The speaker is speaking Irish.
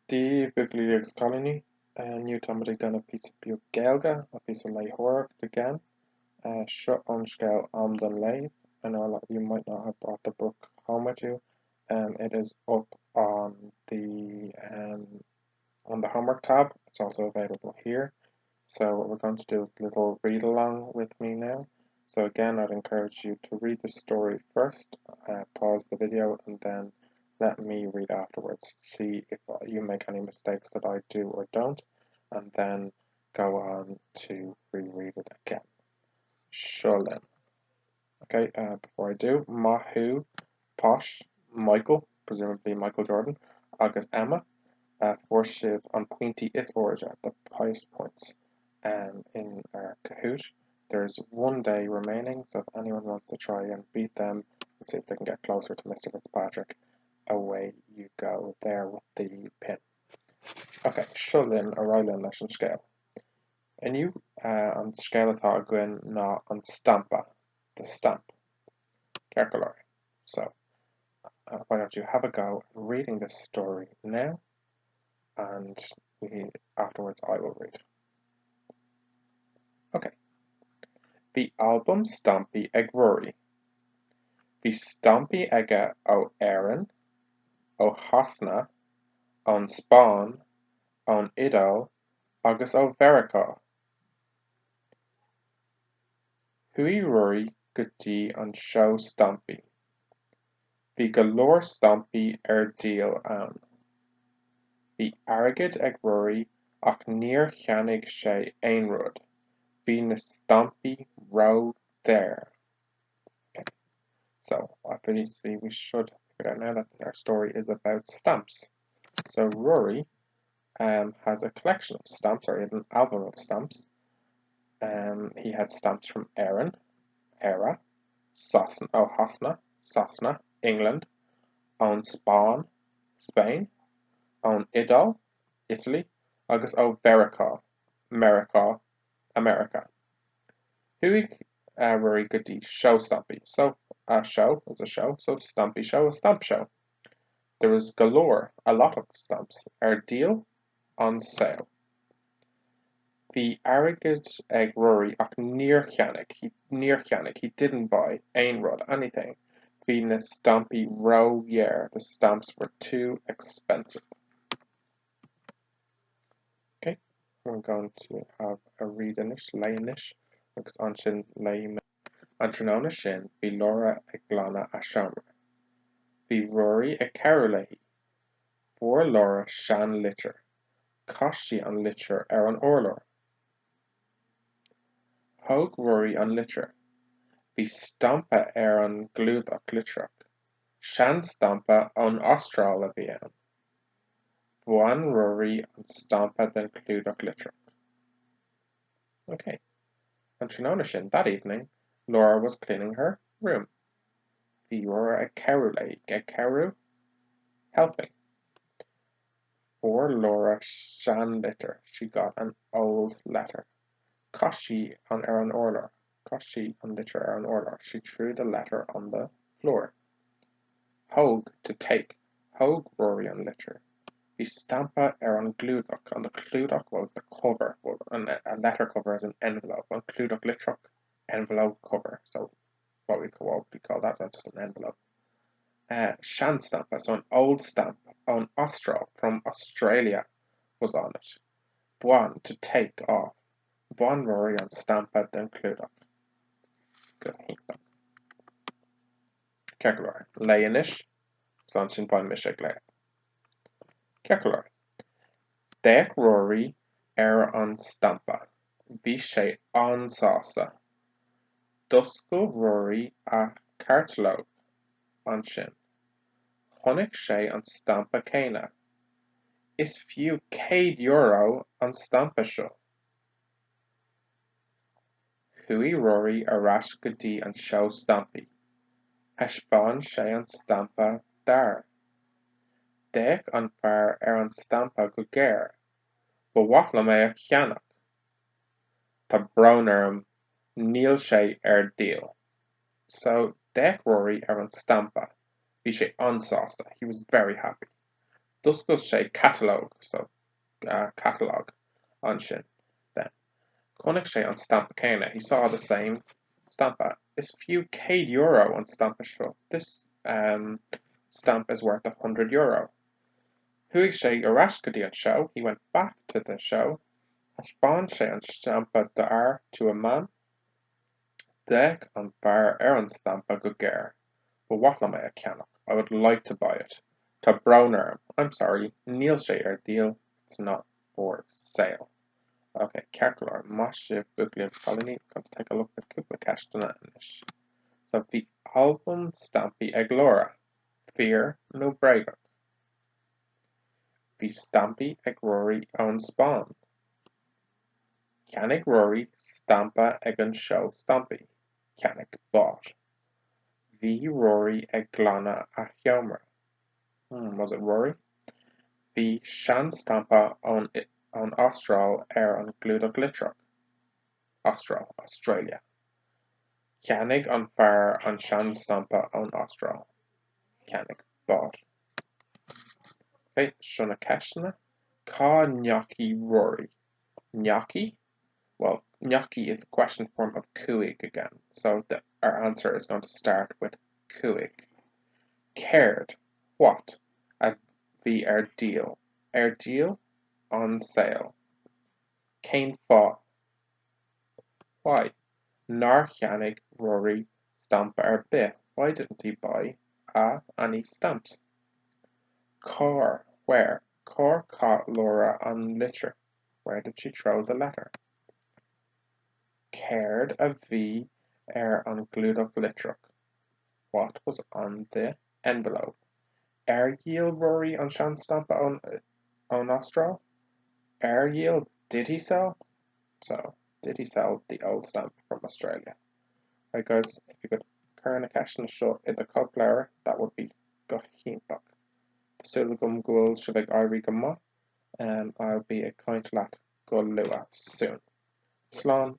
Dia daoibh, buachaillí agus cailíní. Inniu táimid ag déanamh píosa beag Gaeilge, a píosa léitheoireacht again. Seo ón scéal Am don Léamh. I know a lot of you might not have brought the book home with you. Um, it is up on the um, on the homework tab. It's also available here. So what we're going to do is a little read along with me now. So again, I'd encourage you to read the story first, uh, pause the video, and then let me read afterwards. See if you make any mistakes that I do or don't, and then go on to reread it again. Seo linn. Okay, uh, before I do, Maith thú, Posh, Michael, presumably Michael Jordan, agus Emma, uh, fuair sibh an pointí is airde, the highest points, um, in our Kahoot. There's one day remaining, so if anyone wants to try and beat them and see if they can get closer to Mr. Fitzpatrick, away you go there with the pin. Ok, seo linn, ar aghaidh linn leis an scéal. Inniu, an scéal atá againn ná an stampa, the stamp. Ceart go leor. So, uh, why don't you have a go at reading this story now, and we, afterwards I will read. Ok. Bhí albam stampaí ag Ruairí. Bhí stampaí aige ó Éirinn, ó Shasana, ón Spáinn, ón Iodáil agus ó Mheiriceá. Chuaigh Ruairí go dtí an seó stampaí. Bhí go leor stampaí ar díol ann. Bhí airgead ag Ruairí ach níor cheannaigh sé aon rud, bhí na stampaí ródhaor. Ok, so obviously we should figure out now that our story is about stamps. So Ruairí um, has a collection of stamps, or he had an album of stamps. Um, he had stamps from Erin, Éire, Sasana, ó Shasana, Sasana, England, ón Spáinn, Spain, ón Iodáil, Italy, agus ó Mheiriceá, Meiriceá, America. Chuaigh uh, Ruairí go dtí seó stampaí. So, a show is a show, so stampaí show a stamp show. There was go leor, a lot of, stamps ar díol, on sale. Bhí airgead ag Ruairí ach níor cheannaigh, he, níor cheannaigh, he didn't buy, aon rud, anything. Bhí na stampaí ródhaor, the stamps were too expensive. Okay, we're going to have a read anois, léigh anois, agus ansin léigh mé. An tráthnóna sin bhí Laura ag glanadh a seomra. Bhí Ruairí ag cabhrú léi. Fuair Laura sean-litir. Chaith sí an litir ar an urlár. Thóg Ruairí an litir. Bhí stampa ar an gclúdach litreach. Sean-stampa ón Astráil a bhí ann. Bhain Ruairí an stampa den chlúdach litreach. Ok. An tráthnóna sin, that evening, Laura was cleaning her room. Bhí Ruairí ag cabhrú léi, ag cabhrú, helping. Fuair Laura seanlitir, she got an old letter. Chaith sí an ar an urlár, chaith sí an litir ar an urlár, she threw the letter on the floor. Thóg, to take, thóg Ruairí an litir. Bhí stampa ar an gclúdach, on the clúdach, well it's the cover, well an, a letter cover is an envelope, an clúdach litreach, envelope cover, so what we what we call that, that's just an envelope. Uh, seanstampa, so an old stamp ón Astráil, from Australia, was on it. Bain, to take off. Bhain Ruairí an stampa den chlúdach. Go hiontach. Ceart go leor. Léigh anois, agus ansin beidh mise ag léamh. Ceart go leor. D'fhéach Ruairí ar an stampa. Bhí sé an-sásta. D'oscail Ruairí a chairtleog ansin. Chonaic sé an stampa céanna. Is fiú €100 an stampa seo. Chuaigh Ruairí ar ais go dtí an seó stampaí. Thaispeáin sé an stampa d'fhear. D'fhéach an fear ar an stampa go géar. Ba mhaith liom é a cheannach. Tá brón orm, níl sé ar díol. So, d'fhéach Ruairí ar an stampa. Bhí sé an-sásta. He was very happy. D'oscail sé catalóg, so catalogue, ansin, then. Chonaic sé an stampa céanna, he saw the same stampa. Is fiú €100 an stampa seo, this stamp is worth €100. Chuaigh sé ar ais go dtí an seó, he went back to the show. Thaispeáin sé an stampa d'fhear, to a man. D'fhéach an fear ar an stampa go géar. Ba mhaith liom é a cheannach. I would like to buy it. Tá brón orm. I'm sorry. Níl sé ar díol. It's not for sale. Ok, ceart go leor. Maith sibh, buachaillí agus cailíní. We're going to take a look at cúpla ceisteanna anois. So, bhí albam stampaí ag Laura. Fíor nó bréagach? Bhí stampaí ag Rory ón Spáinn. Cheannaigh Rory stampa ag an seó stampaí. Cheannaigh bought. Bhí Rory ag glanadh a sheomra. Hmm, was it Rory? Bhí seanstampa ón ón Astráil ar an gclúdach litreach. Astráil, Australia. Cheannaigh an fear an seanstampa ón Astráil. Cheannaigh bought. Ok, seo na ceisteanna. Cá ndeachaigh Rory? Ndeachaigh? Well, ndeachaigh is the question form of chuaigh again. So the, our answer is going to start with chuaigh. Céard, what, a bhí ar díol? Ar díol? On sale. Cén fáth? Why? Nár cheannaigh Rory stampa ar bith? Why didn't he buy a, any stamps? Cár, where, Cár chaith Laura an litir? Where did she throw the letter? Céard a bhí ar an gclúdach litreach? What was on the envelope? Ar dhíol Rory an seanstampa ón ón Astráil? Ar dhíol, did he sell? So, did he sell the old stamp from Australia? Right guys, if you could cuir na ceisteanna seo i do chóipleabhar, that would be go hiontach. Tá súil agam go bhfuil sibh ag éirí go maith. I'll be ag caint leat go luath soon. Slán.